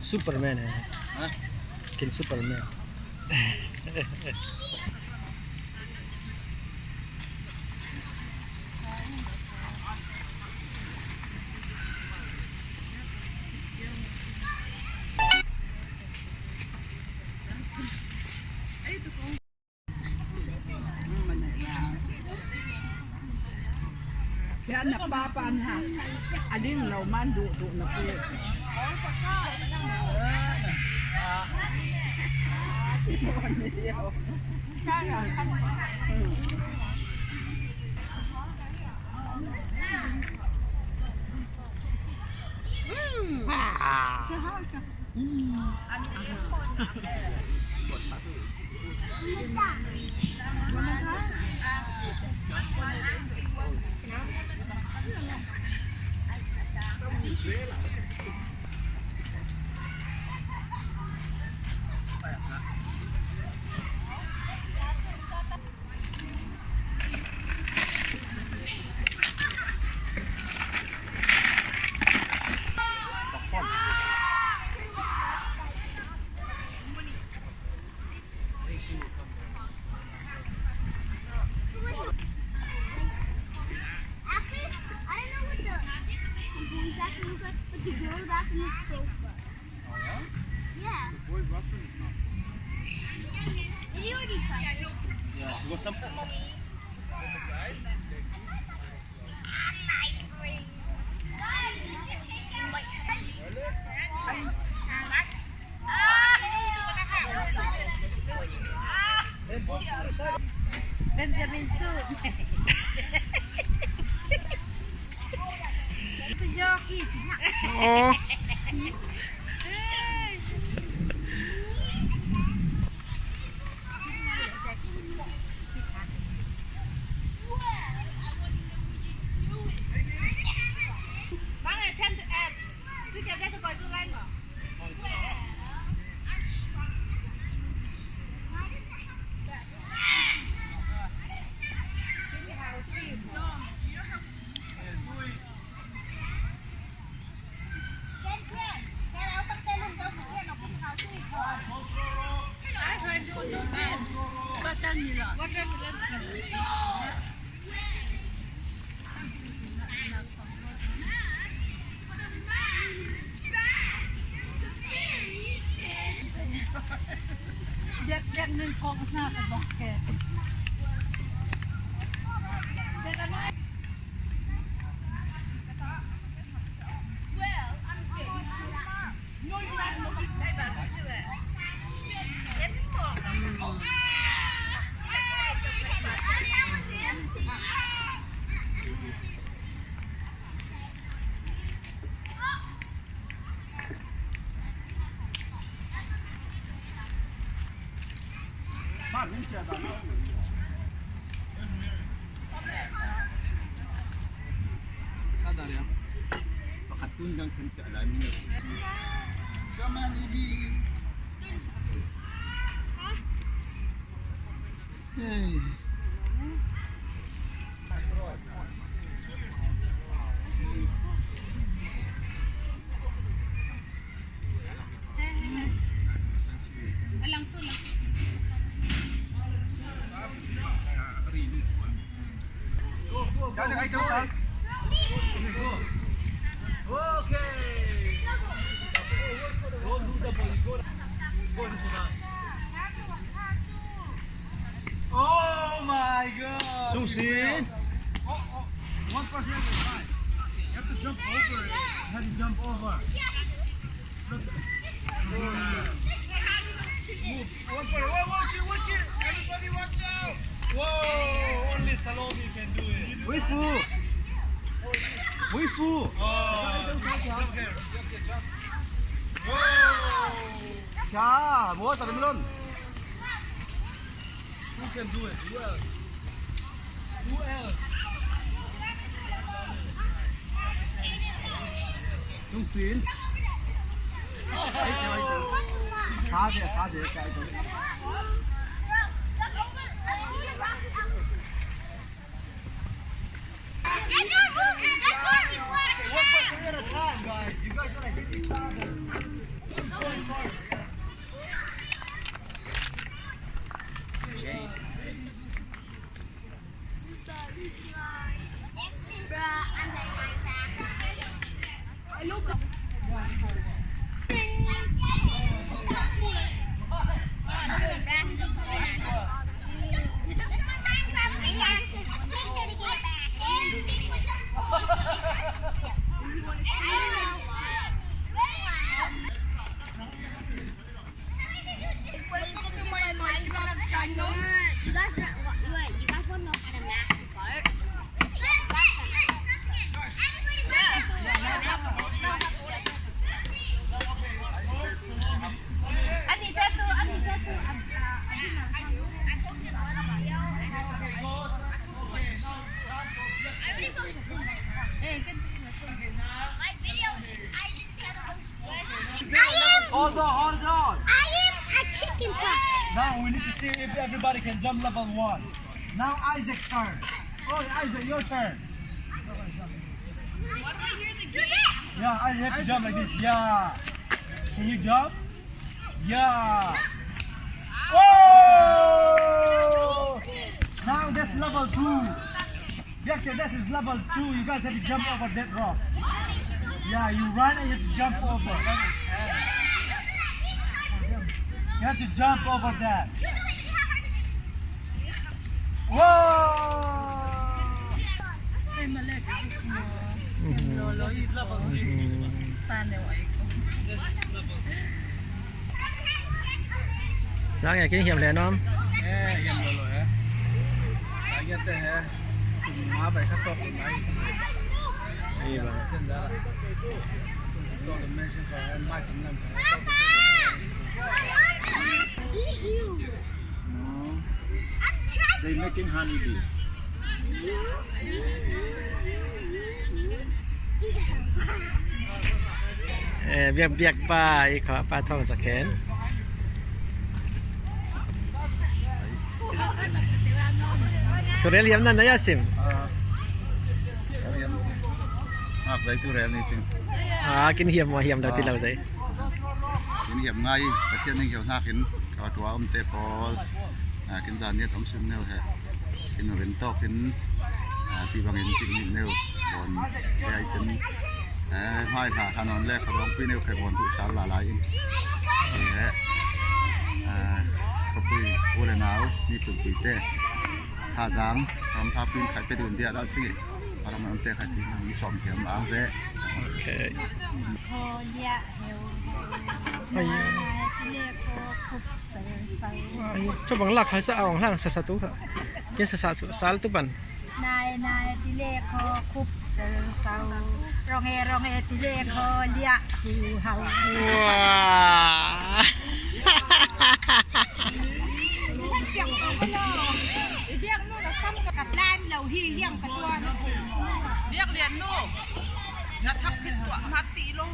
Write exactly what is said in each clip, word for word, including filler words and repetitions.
Superman eh. Ha? Ken Superman. Kaya napapa na. Aling law man, du-, du-, na po. Actually, I don't know what the boys' bathroom is like, but the girls' bathroom is so fun. Oh, yeah? Yeah. The boys' bathroom is not. Did you already try it? Yeah. You want some? Benjamin Sud. Ito, Yoki. Oh. Hey. Oh my God! Tung Sin. Oh, oh. One person at a time. You have to jump over it. You have to jump over. Look. Move. One person. Whoa, watch it, watch it. Everybody watch out. Whoa, only Salome can do it. Wait for. Wait for. Oh, okay. Okay, jump. Whoa. Siya, buhat, tabi mo nun. Who can do it? Who else? Who else? Tung Sin. Ay, ay, ay. Sabi, sabi, sabi. One person at a time, guys. You guys wanna hit each other. Hold on, hold on. I am a chicken pie. Now we need to see if everybody can jump level one. Now Isaac's turn. Oh, Isaac, your turn. Yeah, Isaac, you have to jump like this. Yeah. Can you jump? Yeah. Oh! Now that's level two. Victor, this is level two. You guys have to jump over that rock. Yeah, you run and you have to jump over. You have to jump over that. Whoa! Sang ya kin hiam le nom. Eh, hiam lo lo eh. Sang ya te eh. Ma bai kha tok mai. Ni ba. Ken da. Tok men sen ko eh, ma kin nam ko. They making honey bee. Eh, biak biak pa, i kho pa thong sa khen. Surel hiam nan na ya sim. Ah, hiam. Ngak zai tu rel ni sim. Ah, kin hiam mo hiam da ti lo zai. Kin hiam ngai, Pathian ning hiau hnak in, ka tua um te pawl. Ah, kin zan niat om sim neu he. Kin rin tawk in, ah, ti bang in picnic neu. Bon, he ai chen. Eh, mai ha, ha non le, ka dong pi neu, ka bon tu sal la lai in. He, ah, ka pui, u le nau, ni pui pui te. Tha zang, ram tha pin khai pe dun dia da si. Ram an te khai pin, ni som hiam ang ze. Okay. Cu bang lak hai sa awng hlang sa sa tu kha. Kin sa sa su sal tu ban. Nai nai ti le kho khup sel sau. Rong e rong e ti le kho liah hu hau. Wow. I biak nu na sam ka plan lo hi yang ka tua na. Biak lian nu. Na thap phit tuah mah ti lo.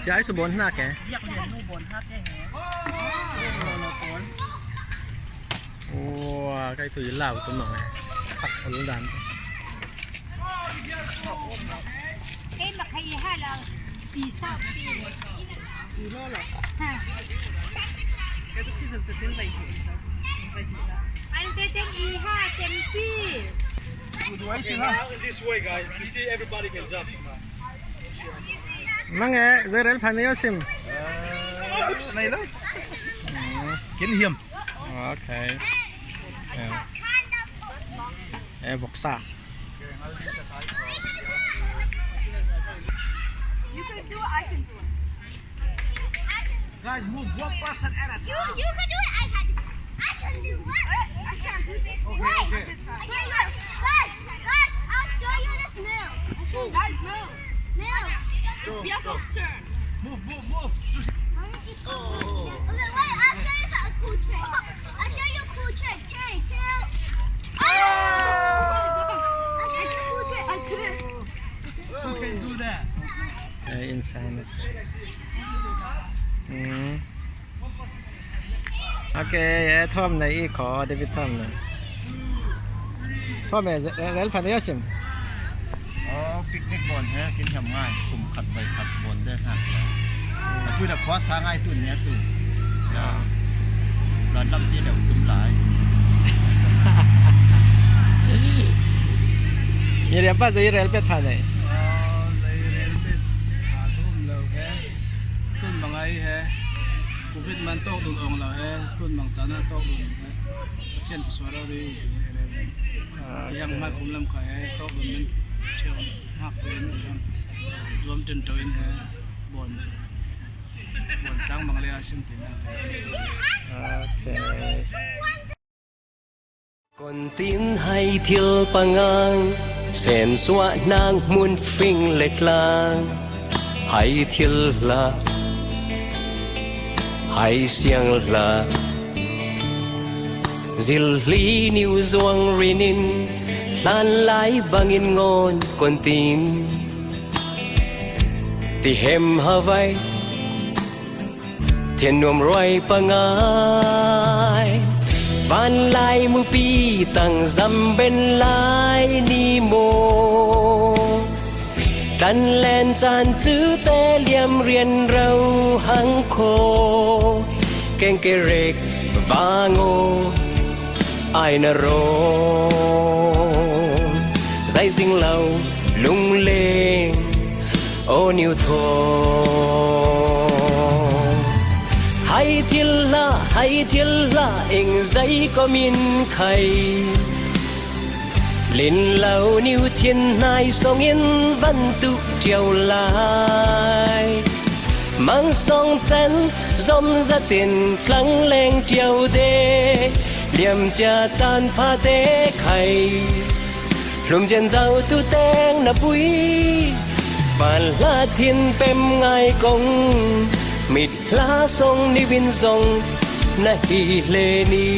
Cia ai su bon hna ke. Wow, kai tu lau tu mang eh. Khak ul dan. Kei mak hai ha lau. Ti sa ti. Ti lo lo. Ha. Kei tu ti sa sa tin bai. An te ten i ha ten pi. Good way, Sina. Now in this way, guys, you see everybody can jump. Mang eh, zai rel phan yo sim. Nei lo. Kin hiam. Okay. Eh, boksa. You can do it, I can do it. Guys, move one person at a time. You, you can do it. I can. I can do it. I can't do this. Okay, okay. I can't do it. Guys, guys, I'll show you this move. Guys, move. Move. Go, go. Move, move, move. Oh. Okay, wait. I'll show you a cool trick. I'll show you a cool trick. Ten, ten. Oh! I'll show you a cool trick. I couldn't. Who can do that? Eh, inside. Mm. Okay, eh, Thom nei i kho, David Thom nei. Thom eh, rel phan yo sim. Oh, picnic bon he, kin hiam ngai, kum khat bai khat bon de hna. Na pui na khua sa ngai tu nia tu. Ya. Ran lam ti le tum lai. Pa zei rel pet pha nei. Zei rel pet pha thum lo he. Tun bang ai he. Covid man tok dun ong lo he. Tun bang chana tok dun he. Pathian tu suara ri. Yang mai kum lam kha he. Tok dun min. Chiang hak dun. Zuam tin to in he. Bon. Bon tang bang le a sim tin. Okay. Kon tin hai thil pangang, sen suah nang mun fing le tlang. Hai thil hla, hai siang hla, zil hli niu zuang rinin, hlan lai bangin ngon kon tin. Ti hem havai, Thian nuam ruai pangai, van lai mupi tang zam ben lai ni mo. Tan len chan cu te liam rian ro hang kho, keng ke rek vang o. Ai na ro, zai zing lo, lung leng, o niu tho. Hai thil hla, hai thil hla, eng zai ko min khai. Lin lo niu thin nai song in van tu tiau lai. Mang song chan zom zatin tlang leng tiau de, liam cia caan pha te khai. Hlum zian zau tu teng na pui, van hla thin pem ngai kong, mit hla song ni vin zong na hi hle ni.